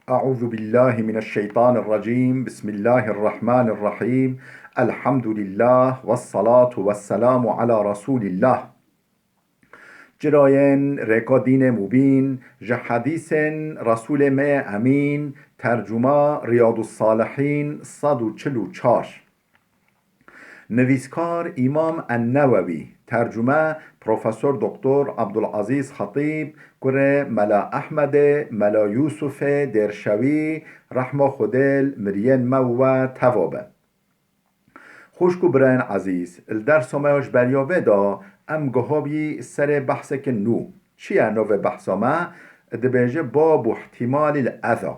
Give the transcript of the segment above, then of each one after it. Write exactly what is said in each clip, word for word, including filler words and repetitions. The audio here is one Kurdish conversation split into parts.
أعوذ بالله من الشيطان الرجيم. بسم الله الرحمن الرحيم. الحمد لله والصلاة والسلام على رسول الله. Cirayên rêka dînê mubîn, ji hedîsên Resûlê me yê Emîn, tercuma Riyadus Salihîn sed û çil û çar. Nivîskar Îmam En-Newewî, tercume Profesor Doktor Abdulazîz Xetîb, kurê Mela Ehmedê, Mela Yûsufê Dêrşewî, rehma Xwedê li miriyên me û we teva be. Xwişk û birayên ezîz, li dersa me ya ji beriya vê de em gihabî serê behsekî nû. Çi ye navê behsa me? Dibêje bab û ihtimalî l-eza.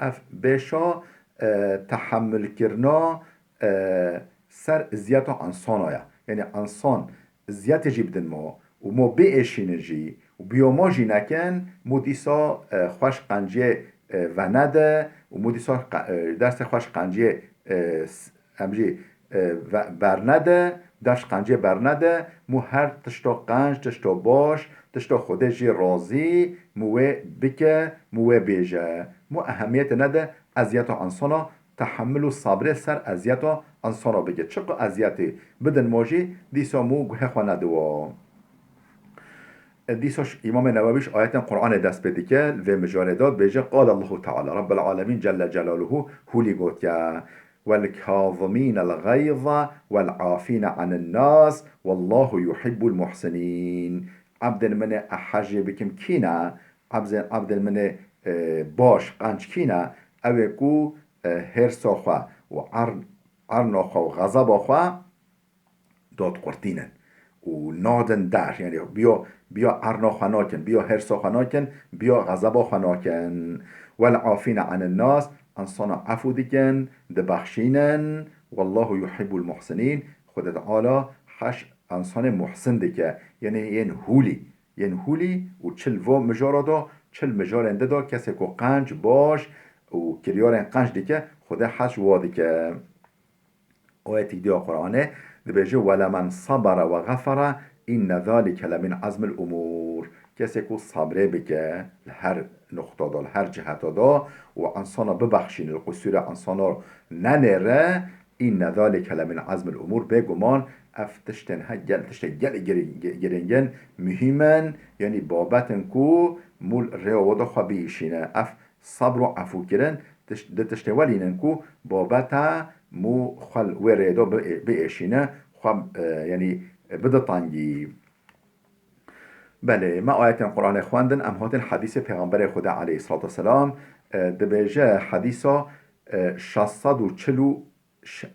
Ev bêşa, e, tehemulkirina, e, ser eziyeta insana ye. Yanî insan eziyetê jî bidin mo û mo biêşînin jî û biyo mo jî nekin, mo dîsa, e, xweş qenciyê, e, venede û mo dîsa qe-, e, dersê xweş qenciyê, e, s-, em jî, e, ve-, bernede, def ji qenciyê bernede, mo her tişto qenc, tişto baş, tişto Xwedê jî razî, mo wê bike, mo wê bêje. Mo ehemiyetê nede eziyeta insana, tehemul û sabrê ser eziyeta insana bike. Çiqo eziyetê bidin mo jî, dîsa mo guhê xwe nediwa. E, dîsa ş-, Îmamê Newewî ji ayetên Qur'anê dest pê dike, li vê mijarê de dibêje, Qal Allahu Teala, Rabbel Alemîn Celle Celaluhu hûlî gotiye, Wel kazimînel gayza wel afîne anin nas, wallahu yuhibbul muhsinîn. Ebdên min ê ehejê bikim kî ne? Ebzên, ebdên min ê, e, baş, qenc kî ne? Ew ê ku, e, hêrsa xwe û er-, erna xwe û xezeba xwe dotqurtînin û nadin der. Yanî biyo, biyo erna xwe nakin, biyo hêrsa xwe nakin, biyo xezeba xwe nakin. Wel afîne anin nas, insana efû dikin, dibexşînin. Wallahu yuhibbul muhsinîn. Xwedê Teala heş insanê muhsin dike. Yanî yên hûlî. Yên hûlî û çi li vo mijara de, çi li mijarên di de, kesê ku qenc, baş û kiryarên qenc dike, Xwedê hez ji wa dike. Ayetîk diya Qur'anê dibêje, "Welemen sabere ve xefere inne zalike le min azmil umûr." Kesê ku sabrê bike li her nuqta de, li her ciheta de û insana bibexşîne, li qusûra insana nenêre, inne zalike le min azmil umûr, bêguman ev tiştên he gel, tiştê gelê giring-, gi-, giringin, muhîm in, yanî babetin ku mûl rêya we de xwe biêşîne. Ev Sabr û efûkirin tiş-, di tiştê welînin ku babeta mû xwe li wê rê de bi-, biêşîne, xwe, e, yanî, e, bide tengî. Belê, me ayetên Qur'anê xwendin, em hatin hedîsê Pêxemberê Xwedê aleyhissalatu vesselam, e, dibêje hedîsa, e, şeş sed û çil û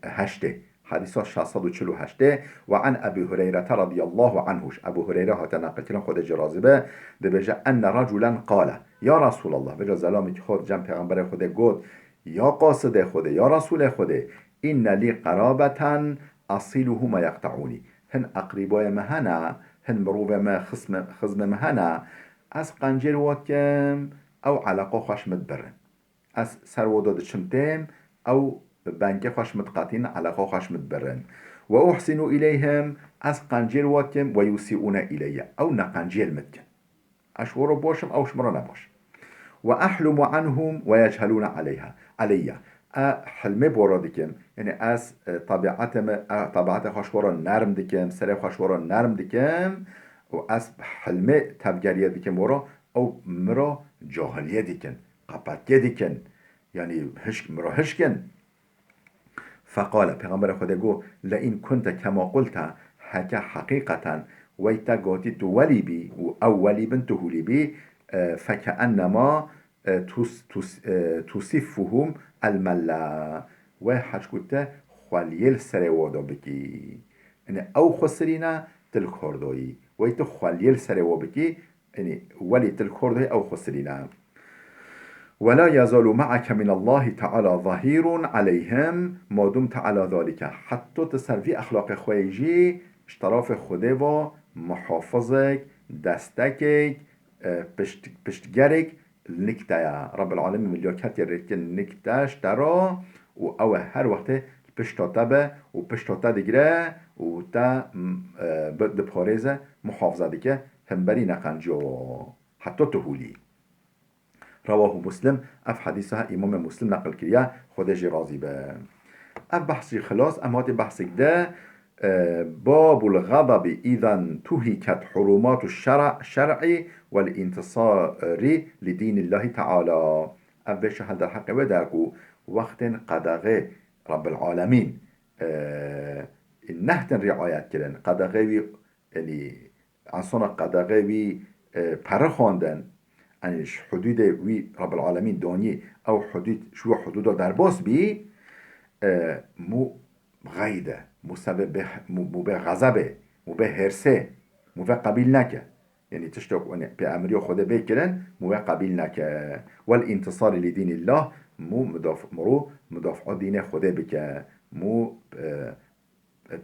heştê. Hedîsa şeş sed û çil û heştê. Ve an Ebî Hureyrete radiyallahu anhu. Ji Ebû Hureyre hate neqilkirin, Xwedê jê razî be, dibêje, enne reculen qale, ya Resûlallah, vêca zelamekî xwe cem Pêxemberê Xwedê got, ya qasidê Xwedê, ya Resûlê Xwedê, inne lî qerabeten asiluhu me yeqteûnî. Hin eqrîbayê me hene, hin mirovê me, xisme-, xizmê me hene, ez qencêr wa dikim, ew eleqa xwe ji min dibirin. Ez ser wo de diçim têm, ew bengê xwe ji min diqetînin, eleqa xwe ji min dibirin. Ve uhsinu ileyhim, ez qencêr wa dikim, ve yusîûne ileyye, ew neqenciyê li min dikin. Ez ji wo re baş im, ew ji min re ne baş. Ve ehlumu anhum ve yechelûne aleyha, aleyya. E, hilmê bo re dikim, yanî ez, e, tebiatê me, e, tebiatê xwe ji wo re nerm dikim, serê xwe ji wo re nerm dikim û ez hilmê tevgeriyê dikim wo re, ew mi re cahiliyê dikin. Qepetiyê dikin. Yanî hişk, miro hişkin. Feqale, Pêxemberê Xwedê got, le in kunte kema qulte, heke heqîqeten wey te gotî tu welî bî û ew welî bin tu hûlî bî, e, fekeenema, e, tus-, tus-, e, tusiffuhum el mella. Wey heçku te xweliyê li serê wo do bikî. Yanî ew xwesirîne, tu li kor doyî. Wey tu xweliyê li serê wo bikî, Yanî welî tu li kor de ew xwesirîne. Ve la yezalu me'eke minallahi teala zahîrun aleyhim ma dumte ala zalike. Heta tu ser vî exlaqê xwe yî jî ji terafê Xwedê ve muhafizek, destekek, e, pişt-, piştgerek li nik te ye. Rebbil Alemîn milya ketê rêdikin nik te ji te re û ew ê her wextê li pişta te be û pişta te digire û te, m, e, bi, diparêze, muhafaza dike. Hemberî neqenciyo heta tu hûlî. Rewahu Muslim, ev hedîsa Îmamê Muslim neqil kiriye, Xwedê jê razî be. Ev behs jî xilas, em hatî behsek de, e, babul ğadabi îdan tuhiket hurumatu şera-, şer'i vel intisari li dînillahi teala. Ev vêşa hel derheqê wê de ku wextên qedexê Rabbil Alemîn, e, nehtin riayet kirin, qedexê wî, yanî, insana qedexê wî, e, perixandin, yanî ji hudûdê wî Rabbil Alemîn danî, ew hudûd, ji wî hudûda derbas bî, e, mû xeyde, mû sebê bê, mû, mû bê xezebê, mû bê hêrsê, mû vê qebîl neke. Yanî tiştek, yanî pêemiriya Xwedê bê kirin, mû wê qebîl neke. Wel întisarî li dînillah, mû mudaf-, mirû mudafaa dînê Xwedê bike, mû, e,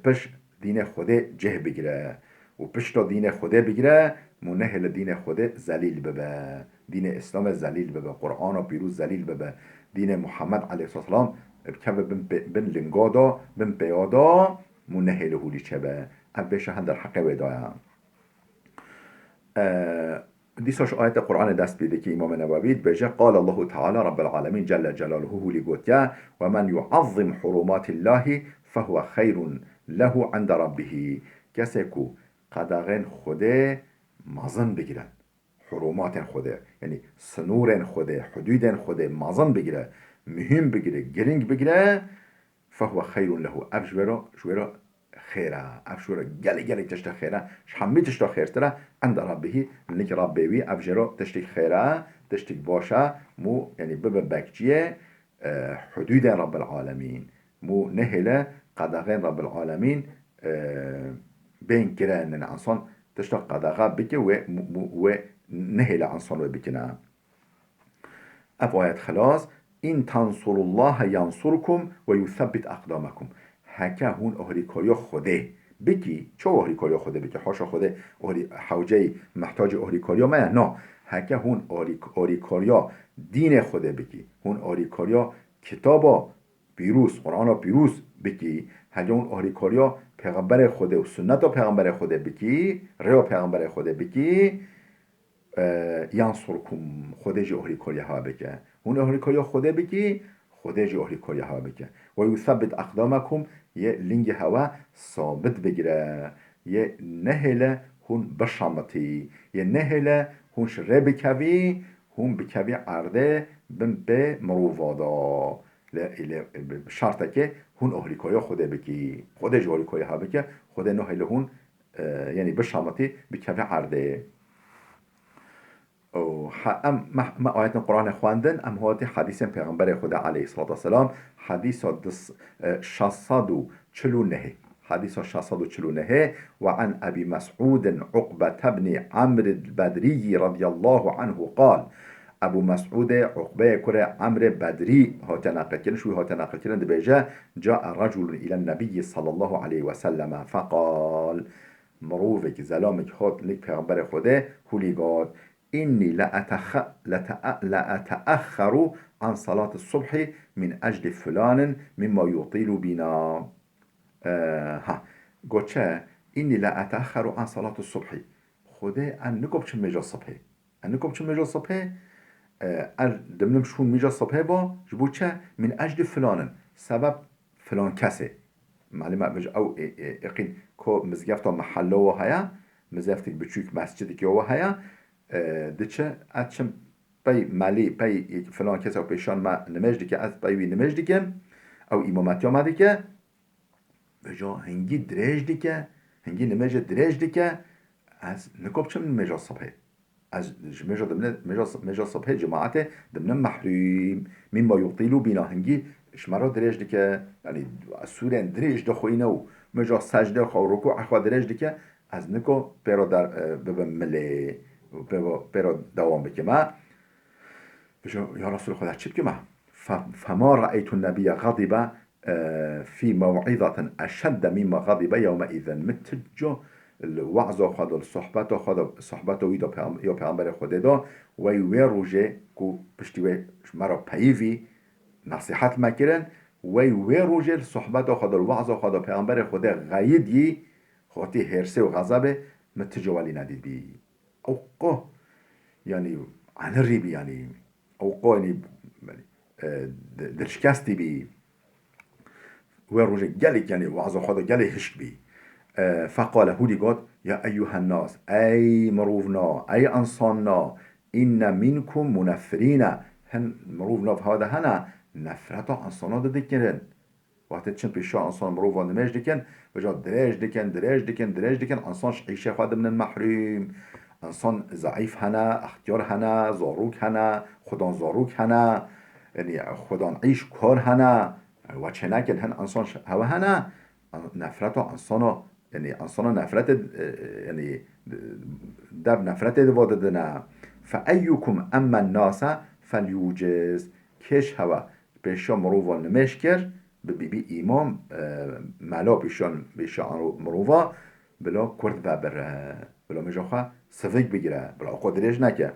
pişt dînê Xwedê cih bigire. Û pişta dînê Xwedê bigire, mû nehêle dînê Xwedê zelîl bibe. Dînê Îslamê zelîl bibe, Qur'ana pîroz zelîl bibe. Dînê Muhammed aleyhisselam bikeve bin pê-, bin linga da, bin pêya da, mû nehêle hûlî çêbe. Ev vêşa hel derheqê wê de ye. E, dîsa ji ayetê Qur'anê dest pê dike Îmamê Newewî dibêje, Qale Allahu Teala Rabbel Alemîn Celle Celaluhu hûlî gotiye, Ve men yuazzim hurumatillahi fehuve xeyrun lehu inde rabbihî. Kesê ku qedexên Xwedê mezin bigirin, hurumatên Xwedê, yanî sinûrên Xwedê, hudûdên Xwedê mezin bigire, muhîm bigire, girîng bigire, fehuve xeyrun lehu. Ev ji wê re, ji wê re xêr e. Ev ji wê re gelek, gelek tiştê xêr e. Ji hemî tişta xêrtir e. Inde Rabbihî, li nêk Rabbê wî, ev jê re tiştek xêr e, tiştek baş e. Mû, yanî bibe bekçiyê, e, hudûdên Rabbil Alemîn. Mû nehêle qedexên Rabbil Alemîn, e, bên kirin. Yanî insan tişta qedexe bike wê, mû, mû, wê nehêle insan wê bikine. Ev ayet xilas, "In tansurullaha yansurkum ve yusebbit aqdamakum." Heke hûn ohrîkariya Xwedê bikî, çawa ohrîkariya Xwedê bikî? Haşa Xwedê ohrî-, hewceyî, mihtacî ohrîkariya me ye? Na. Heke hûn ohrî-, ohrîkariya dînê Xwedê bikî, hûn ohrîkariya kitaba pîroz, Qur'ana pîroz bikî, heke hûn ohrîkariya Pêxemberê Xwedê û sunneta Pêxemberê Xwedê bikî, rêya Pêxemberê Xwedê bikî, e, yansurkum, Xwedê jî ohrîkariya hewe bike. Hûn ohrîkariya Xwedê bikî, Xwedê jî ohrîkariya hewe bike. Ve yusebbit aqdamakum, yê lingê hewe sabit bigire, yê nehêle hûn bişemitî, yê nehêle hûn ji rê bikevî, hûn bikevî erdê bin pê mirova da. Lê, lê bi şertekê hûn ohrîkariya Xwedê bikî. Xwedê jî ohrîkariya hewe bike, Xwedê nehêle hûn e, yanî bişemitî, bikeve erdê. Û ha-, em, me, me ayetên Qur'anê xwendin, em hatî hedîsên Pêxemberê Xwedê aleyhisselatu vesselam, hedîsa dis-, e, şeş sed û çil û nehê. Hedîsa şeş sed û çil û nehê, "Ve an Ebî Mes'ûdin Uqbete bnî Amr el-Bedrî radiyallahu anhu qal." Ebû Mes'ûdê Uqbeyê kurê Amrê Bedrî hate neqilkirin, ji wî hate neqilkirin, dibêje, "Cae reculun îlen Nebiyyi sallallahu aleyhi ve selleme feqal." Mirovek, zelamek hat nik Pêxemberê Xwedê hûlî got, "Înnî le etexe-, le te-, le eteexxeru an salati subhi min ecli fulanin mimma yutîlu bîna." E, ha, got çi? "Înnî le eteexxeru an salati subhi." Xwedê ez niko biçim mêja sibhê. Ez niko biçim mêja sibhê, e, ez dimnim şûn mêja sibhê ba, ji bo çi? "Min ecli fulanin." Sebeb filan kesê. Malum e, ew, e, e, eqîn ko mizgefta mehella we heye, mizgeftek biçûk, mescidek we heye, e, diçe, ez çim pey melî, pey filan kes ew pêşan me nimêj dike, ez pey wî nimêj dikim, ew îmametiya me dike, vêca hingî dirêj dike, hingî nimêje dirêj dike, ez niko biçim nimêja sibhê. Ez ji mêja dimne, mêja, mêja sibhê cemaetê dimne mehrûm. Mimma yutîlu bîna, hingî ji me re dirêj dike. Yanî sûrên dirêj dixwîne û mêja secdê xwe û rukûê xwe dirêj dike. Ez niko pê re der, e, bibim milê û pê re, pê re dewam bikim. E, Bêje, ya Resûl Xweda, çi bikim? Fe-, fema re'eytun nebiyye xadibe, e, fî mew'izatin eşedde mimma xadibe yewme îzin. Min ti ca li we'za xwe de, li sohbeta xwe de, sohbeta wî de peyam-, ya Peyxemberê Xwedê de, wey wê rojê ku piştî wê ji me re peyivî, nesîhet me kirin, wey wê rojê li sohbeta xwe de, li we'za xwe de Peyxemberê Xwedê xeyidî, hatî hêrsê û xezebê, min ti ca welî nedîtbî. Ew qo, yanî, anirî bî, yanî, Ew qo, yanî, e, di-, dirşkestî bî. Wê rojê gelek, yanî, waza xwe de gelek hişk bî. E, feqale, hûdî got, "Ya eyyuhen nas, ey mirovna, ey insana, inne minkum muneffirîne." Hin mirov nav hewa de hene, nefreta insana de dikirin. Wextê çin pêşiya insan mirovan nimêj dikin, vêca dirêj dikin, dirêj dikin, dirêj dikin, insan ji îşê xwe diminin mehrûm. Insan zeîf hene, extiyar hene, zarok hene, xudan zarok hene, yanî xudan îş kar hene. We çênekin, hin insan ji hewe hene, nefreta insana, yanî insana nefretê, e, yanî dev nefretê di va didine. Fe eyyukum emmen nase felyuciz. Kê ji hewe pêşiya mirovan nimêj kir, bi, bi, bi îmam, e, mela pêşiya, pêşiya mirova, bila kurd vebire, bila mêja xwe sivik bigire, bila xwe dirêj neke.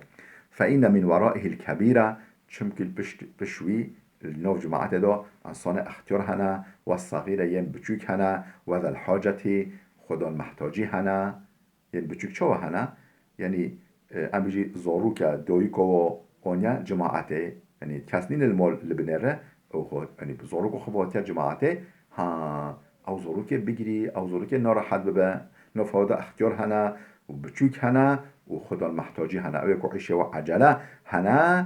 Fe inne min weraihil kebîre, çimkî li pişt, pişt wî li nav cemaetê de insanê extiyar hene, we sexîre yên biçûk hene, we zel hacetî, xudan mehtacî hene. Yên biçûk çawa hene? Yanî, e, em bijî zarok e, dayika we aniye cemaetê, yanî kes nîne li mal li binêre, ew xwe, yanî zarok xwe hatiye cemaetê, ha, ew zarokê bigirî, ew zarokê narehet bibe, nav hewa de extiyar hene û biçûk hene û xudan mehtacî hene. Ew ê ku îşê we ecele hene,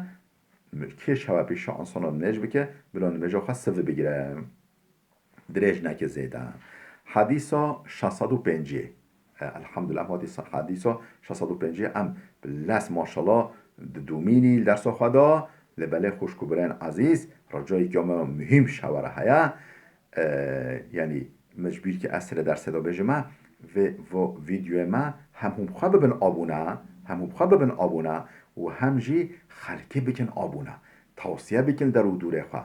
kê ji hewe pêşiya insana nimêj bike, bila nimêja xwe sivi bigire. Dirêj neke zêde. Hadîsa şeş sed û pêncî. E, elhamdulillah, em hatî sa-, hadîsa şeş sed û pêncî em bi lez maşallah didomînî li dersa xwe de, lê belê xwişk û birên ezîz, ricayeke me muhîm ji hewe re heye. E, yanî, min ji bîr kir ez sirê dersê de bêjime, vê, vo vîdeoyê me hem hûn bi xwe bibin abûne, hem hûn bi xwe bibin abûne û hem jî xelkê bikin abûne. Tawsiye bikin li der û dûrê xwe.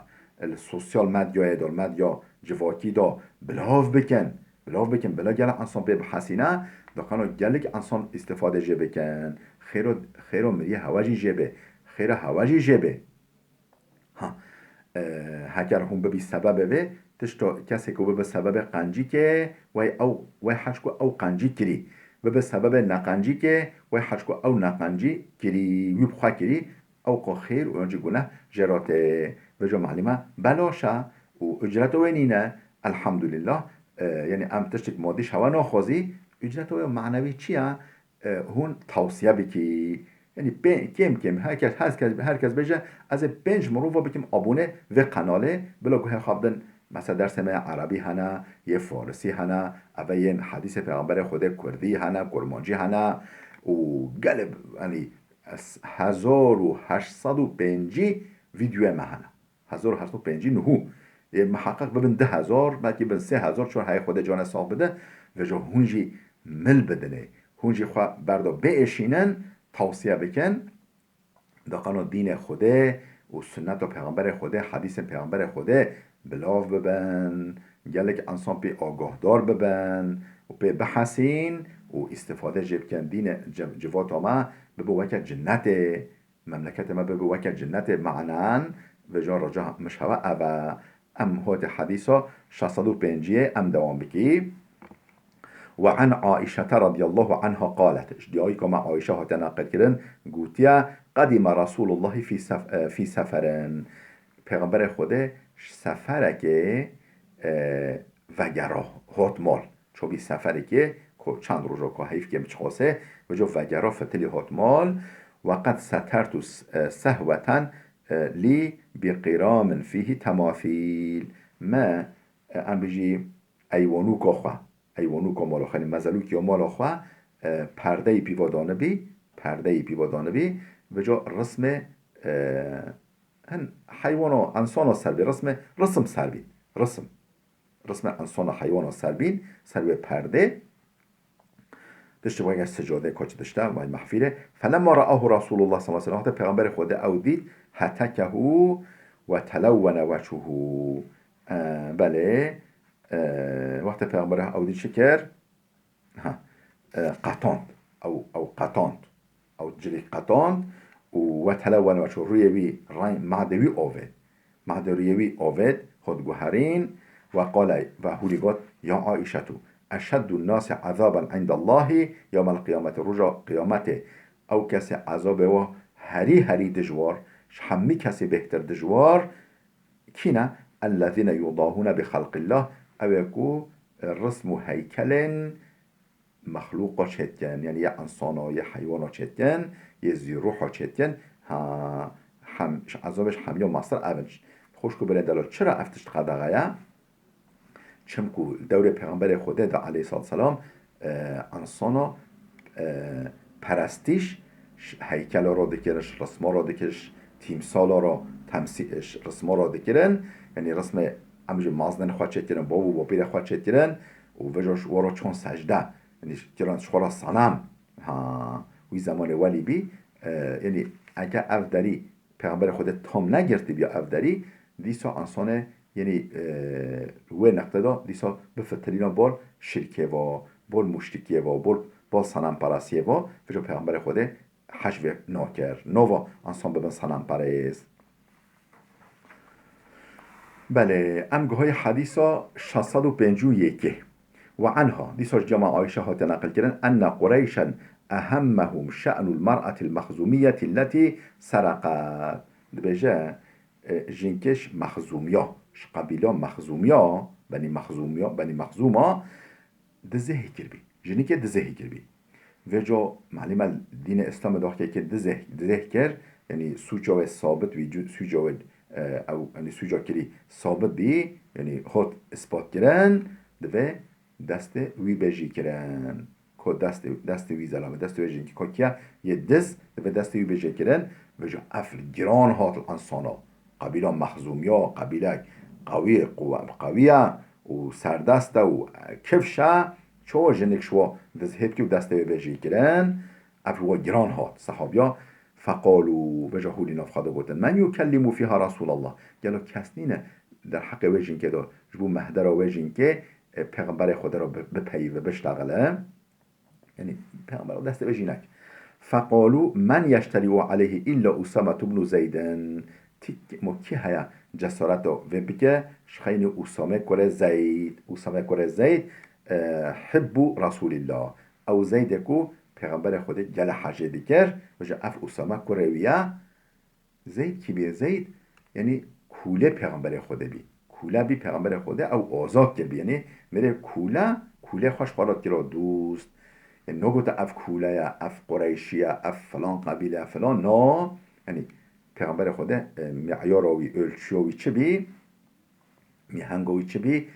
Li sosyal medyayê de, li medya civakî de bilav bikin. Bilav bikin, bila gelek insan pê bihesîne, daqeno gelek insan îstîfade jê bikin. Xêro, xêro miriyê hewe jî jê bê. Xêra hewe jî jê bê. Ha, e, heger hûn bibî sebebê vê, tişto kesê ku bibe sebebê qencîkê, wey ew, wey heş ku ew qencî kirî. Bibe sebebê neqencîkê, wey heş ku ew neqencî kirî, wî bi xwe kirî, ew qo xêr û yan jî guneh jê re tê. Vêca malîme belaş e û ucreta wê nîne. Elhamdulillah. E, yanî em tiştek madî ji hewe naxwazî. Ucreta wê manewî çi ye? E, hûn tawsiye bikî. Yanî pê-, kêm kêm her kes, her kes, her kes bêje, ez ê pênc mirova bikim abûne vê qenalê, bila guhê xwe bidin. Mesela dersê me yê erebî hene, yê farisî hene, eve yên hedîsê Pêxemberê Xwedê kurdî hene, kurmancî hene û gelê, yanî, hezar û heşt sed û pêncî vîdeoyê me hene. Hezar û heşt sed û pêncî nihû. Ê miheqeq bibin du hezar, belkî bin sê hezar, çar heye Xwedê canê sax bide, vêca hûn jî mil bidinê. Hûn jî xwe berda biêşînin, tawsiye bikin. Daqeno dînê Xwedê û sunneta Pêxemberê Xwedê, hedîsên Pêxemberê Xwedê bilav bibin. Gelek insan pê agahdar bibin û pê bihesîn û îstîfade jê bikin. Dînê ci-, civata me bibe weke cinnetê. Memleketê me bibe weke cinnetê, manen vêca roja min ji hewe ev e. Em hotê hedîsa şeş sed û pêncî em dewam bikî. Ve an Aîşete radiyallahu anha qalet, ji diyayika me Aîşe hate neqil kirin, gotiye, qedime Resulullahi fî sef-, e, fî seferin. Pêxemberê Xwedê ji seferekê, e, vegera, hot mal. Ço bî seferekê, ku çend roja ku heyf kêm çixosê, vêca vegera fitilî hot mal, ve qed setertu s-, e, sehweten, e, lî bi qiramin fîhî temafîl. Me, e, em bijî eywanûka xwe, eywanûka mala xwe, yanî mezelûkî ya mala xwe, e, perdeyî pîva danibî, perdeyî pîva danibî, vêca rismê, e, hin heywana, insana ser bî, rismê, risim ser bî, risim. Rismê insana heywana ser bîn, ser wê perdê. Tiştê weke sicadê koç dişte, vay mehfîrê. Felemma ra'ahu Rasulullah sallallahu aleyhi ve sellem. Wextê Pêxemberê Xwedê ew dît, hetekehu ve telewwene weçhuhu. E, belê, e, wextê Pêxemberê ew dît çi kir? Ha, e, qetand. Ew, ew qetand. Ew cilî qetand û we tele wen we çû rûyê wî reng madê wî avêt. Madê rûyê wî avêt, hot guherîn ve qale ve hûrî got, Ya Aîşetu, eşeddu nasi ezaben indallahî yewmel qiyameti, roja qiyametê ew kesê ezabê wa herî herî dijwar ji hemî kesê bêhtir dijwar kî ne? Ellezîne yudahûne bi xelqillah, ew ê ku, e, rism û heykelên mexlûqa çêdikin, yanî yê insana, yê heywana çêdikin, yê zîruha çêdikin. Ha, hem, ji ezabê ji hemiya mestir ev in. Xwişk û birê delal, çira ev tişt qedexe ye? Çimku li dewrê Pêxemberê Xwedê de aleyhissalatu selam, e, insana, e, perestîş ji heykela re dikir, ji risma re dikir, ji tîmsala re, temsî-, ji risma re dikirin. Yanî rismê em ji mazdin xwe çêkirin, bav û bapîrê xwe çêkirin û vêca ji we re çon secde. Yanî kirin ji xwe re senem. Ha, wî zemanê welî bî, e, yanî eke ev derî Pêxemberê Xwedê tam negirtî biya ev derî, dîsa insanê, yanî, e, wê neqte de dîsa bifitirîna bal şirkê ve, bal muşrikiyê ve, bal, bal senemperestiyê ve, vêca Pêxemberê Xwedê hej vê nakir. Nava insan bibin senemperêst. Belê, em guhayê hedîsa şeş sed û pêncî û yekê. Ve anha, dîsa ji cema Ayşe hate neqilkirin, enne Qureyşen ehemmehum şe'nul mer'atil mexzumiyeti lletî sereqet. Dibêje, e, jinkê ji Mexzûmiya, ji qebîla Mexzûmiya, Benî Mexzûmiya, Benî Mexzûma dizehî kiribî. Jinikê dizehî kiribî. Vêca malîme dînê Îslamê daxkekê dizeh, dizeh kir, yanî sûca wê sabit bî, cu-, sûca wê, e, ew, yanî sûca kirî sabit bî, yanî hot ispat kirin, divê destê wî bê jî kirin. Ku destê, destê wî zelamê, destê wê jinkî ku kiye yê diz, divê destê wî bê jê kirin, vêca ev giran hat li insana. Qebîla Mexzûmiya, qebîlek qewî, quwe-, qewî ye û serdest e û, e, kifş e, çawa jinik ji wa dizhê bikî û destê wê bê jê kirin, ev ji wa giran hat. Sehabiya, feqalû, vêca hûlî nav xwe de gotin, men yukellimu fîha Resûlallah. Gelo kes nîne derheqê wê jinkê de, ji bo mehdera wê jinkê, e, Pêxemberê Xwedê re bi-, bipeyivî, biştexile? Yanî, Pêxember destê wê jî nake. Feqalû men yeşterî aleyhî îlla Usame ibnû Zeydin. Ti-, mo kî heye cesareto vê bike, ji xeynî Usame kurê Zeyd. Usame kurê Zeyd, e, hibbû Resûlîllah. Ew Zeydê ku Pêxemberê Xwedê gele hejê dikir, vêca ev Usame kurê wî ye. Zeyd kî bî? Zeyd, yanî kûlê Pêxemberê Xwedê bî. Kûle bî Pêxemberê Xwedê, ew azad kiribî. Yanî mêrê kûle, kûlê xwe ji xwe re dikira dûst. Yanî nagote ev kûle ye, ev Qureyşî ye, ev filan qebîle ye, filan. Na, yanî Pêxemberê Xwedê, e, miyara wî, ölçüya wî çi bî? Mîhenga wî çi bî?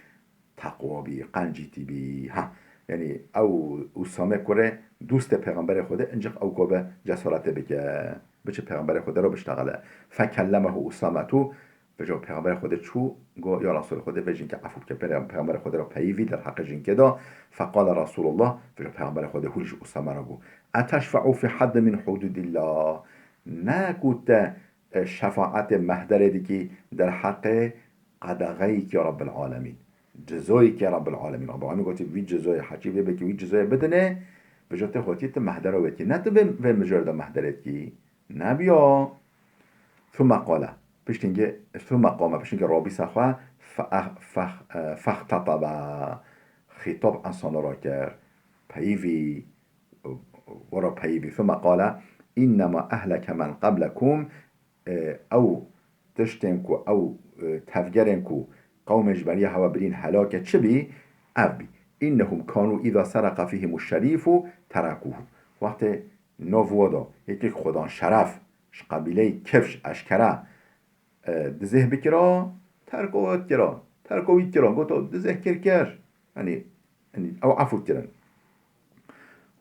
Teqwa bî, qencîtî bî. Ha, yanî ew Usame kurê dûstê Pêxemberê Xwedê, incik ew ku be cesaretê bike, biçe Pêxemberê Xwedê re biştexile. Fekellemehu Usametu, vêca Pêxemberê Xwedê çû, got, ya Resûlê Xwedê, vê jinkê efû bike. Pêre-, Pêxemberê Xwedê re peyivî derheqê jinkê de. Feqale Resûlullah, vêca Pêxemberê Xwedê hûlî ji Usame re got, eteşfe'u fî heddin min hududillah. Ne ku te e, şefaetê mehderê dikî derheqê qedexeyekî ya Rabbil Alemîn. Cizoyekî ya Rabbil Alemîn. Rabbil Alemîn gotî, vî cizoyê heçî vê bikî, vî cizoyê bidinê, vêca tê hotî tu mehdera wê dikî. Ne tu vê, vê mijûr de mehderê dikî. Nebiya. Thumme qale. Piştî hingê, thumme qame, piştî hingê rabîse xwe, fe-, fe-, e, fextetebe. Xîtab insana re kir. Peyivî. Were peyivî. Thumme qale, înnema ehleke men qeblekum, e, ew tiştên ku ew, e, tevgerên ku qewmên ji beriya hewe birîn helake çi bî, ev bî. Înnehum kanû îza sereqa fîhimu şerîfu terekûhu. Wextê nav wa da yekek xwedan şeref, ji qebîleyê kifş, eşkere, e, dizeh bikira, terko wê dikira, terko wî dikira, goto dizeh kir kir. Yanî, yanî ew efû kirin.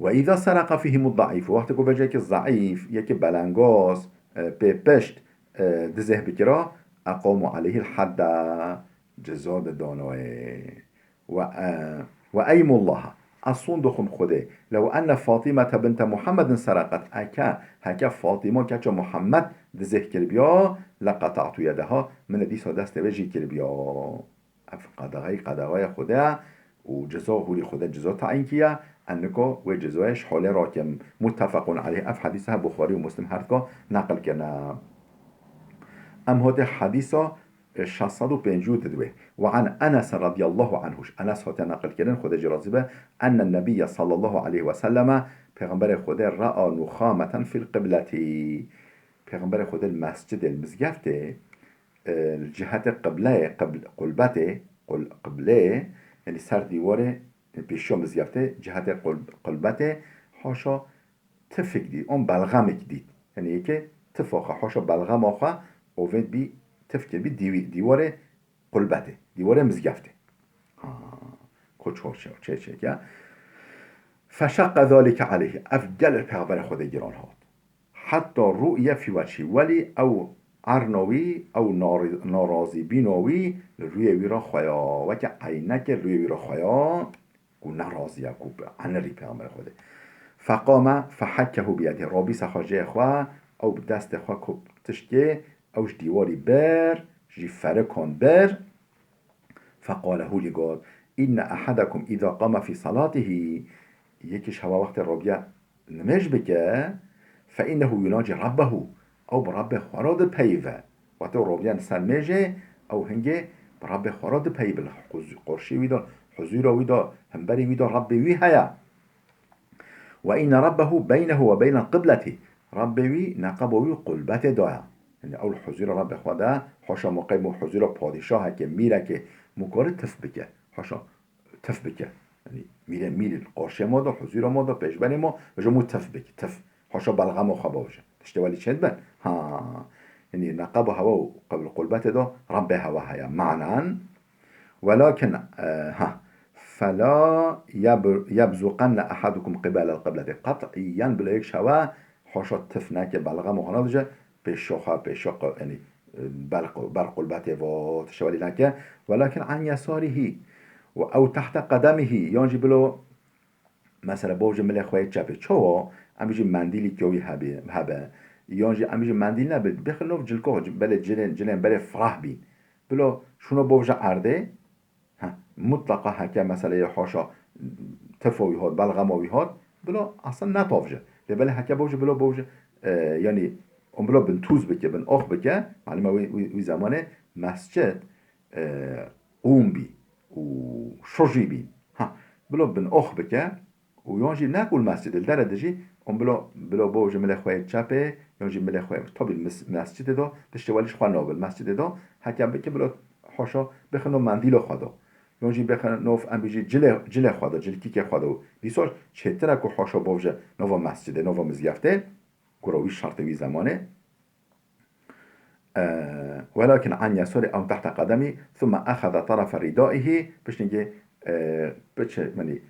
Ve îza sereqa fîhimu daîf, wextê ku vêca yekê zeîf, yekê belengaz, e, pê pişt, e, dizeh bikira, eqamu aleyhil hedde, ceza didanoyê. Ve, e, ve eymullaha, ez sond dixwim Xwedê, lew enne Fatîmete binte Muhammedin sereqet, eke, heke Fatîma keça Muhammed dizeh kiribiya, leqeta'tu yedeha, min ê dîsa destê wê jî kiribiya. Ev qedexeyê, qedexeya Xwedê ye û ceza hûrî Xwedê ceza tayîn kiye, eniko wê cezayê ji holê rakim. Muttefequn aleyh, ev hedîse Buxarî û Muslim her dika neqil kirine. Em hate hedîsa şeş sed û pêncî û didwê. Ve an Enes radiyallahu anhu. Enes hate neqil kirin, Xwedê jê razî be, enne nebiyye sallallahu aleyhi ve selleme, Pêxemberê Xwedê rea nuxameten fil qibletî. Pêxemberê Xwedê li mescidê, li mizgeftê, e, li cihetê qibleyê, qibl-, qulbetê, qul-, qibleyê, yanî ser dîwarê, e, pêşiya mizgeftê, cihetê qul-, qulbetê, haşa tifik dît, an belxemik dît. Yanî yekê tifa xwe, haşa belxema xwe, ovêt bî, tif kir bî dîwî-, dîwarê qulbetê, dîwarê mizgeftê. Ha, koç hoşe, çê çêke. Feşaqqa zalike aleyhi. Ev gelek Pêxemberê Xwedê giran hat. Hetta ru'iye fî wechî. Welî ew erna wî, ew nari-, narazîbîna wî li rûyê wî re xweya. Weke eynekê li rûyê wî re xweya. Ku nerazî ye, ku bi enerî Pêxemberê Xwedê. Feqame fehekkehu biyedî. Rabî sexwe jê xwe, ew bi destê xwe ku tişkê, ew ji dîwarî bir, ji ferikon bir. Feqale hûlî got, inne ehedekum îza qame fî salatihî. Yekî ji hewa wextê robiye nimêj bike, fe innehu yunaci rabbehu, ew bi Rabbê xwe re dipeyive. Wextê robiyan ser mêjê, ew hingê bi Rabbê xwe re dipeyive, li huz-, qorşî wî de, huzûra wî de, hemberî wî de Rabbê wî heye. Ve inne rabbehu beynehu ve beynel qibleti. Rabbê wî neqebo wî qulbetê de ye. Yani ew li huzûra Rabbê xwe de, haşa moqey bû huzûra padîşahekê, mîrekê, mû kare tif bike. Haşa tif bike. Yanî mîrê mîrî li qarşê ma de, huzûra ma de, pêşberê ma, ji mû tif bike, tif. Haşa belxema xwe bavêje. Tiştê welî çêdibe? Ha. Yanî neqeba hewa û qebil qulbetê de Rabbê hewa heye. Manen. Welakin, e, ha. Fela yeb-, yebzuqenne ehadukum qibelel qibleti. Qet'iyen bila yek ji hewa haşa tif neke, belxema xwe nadije, pêşiya xwe, pêşiya qe-, yanî, e, ber qu-, ber qulbetê ve, tiştê welî neke. Welakin an yesarihî. Û ew tehte qedemihî, yan jî bilo, mesela, bavêje milê xwe yê çepê. Çawa? Em jî mendîlî ke wî hebê, hebe. Yan jî em jî mendîl nebe, bixin nov cilko, belê cilên, cilên berê fireh bîn. Bilo, şûno bavêje erdê, ha, mutlaqa heke, mesela, yê haşa tifa wî hat, belxema wî hat, bilo, aslında netavêje. Lê belê heke bavêje, bilo, bavêje, e, yanî, em bilo bin tûz bike, bin ox bike, malûm e wî, wî, wî zemanê mescid, e, qûm bî û şojî bî. Ha, bilo bin ox bike û yan jî ne ku li mescidê, li derê dijî, em bilo, bilo bavêje milê xwe yê çepê, yan jî milê xwe, tabî mis-, mescidê de, tiştê welî ji xwe nabe, li mescidê de, heke bike bilo haşa bixin nov mendîla xwe de. Yan jî bixin nov em bijî cilê, cilê xwe de, cilkîkê xwe de. Dîsa çêtir e ku haşa bavêje nava mescidê, nava mizgeftê, gura wî şertê wî zemanê. E, welakin an yesarî ew tehte qedemî, thumme exede terefe rîdaihî, piştî, e, piçe, yanî,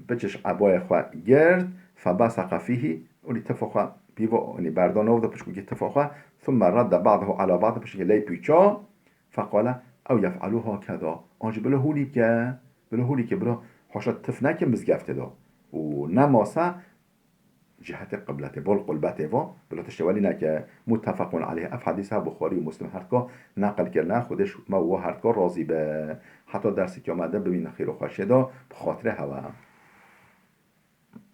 piçiş ebayê xwe girt, febeseqe fîhî, û lî tifa xwe pîva, yanî, berda nov de, pişkûkî tifa xwe, thumme redde ba'dehu ala ba'd, pişkûkî lê pûça, feqale, ew yef'elu hakeza. An jî bilo hûlî bike, bilo hûlî bike, bilo haşa tif neke mizgeftê de. Û ne masa, cihetê qibletê, bol qulbetê va, bila tiştê welî neke. Muttefequn aleyh. Ev hedîsa Buxarî û Muslim herdka neqil kirine, Xwedê ji me û we herdka razî be. Heta derseke me de bimînin xêr û xweşiyê de, bi xatirê hewe.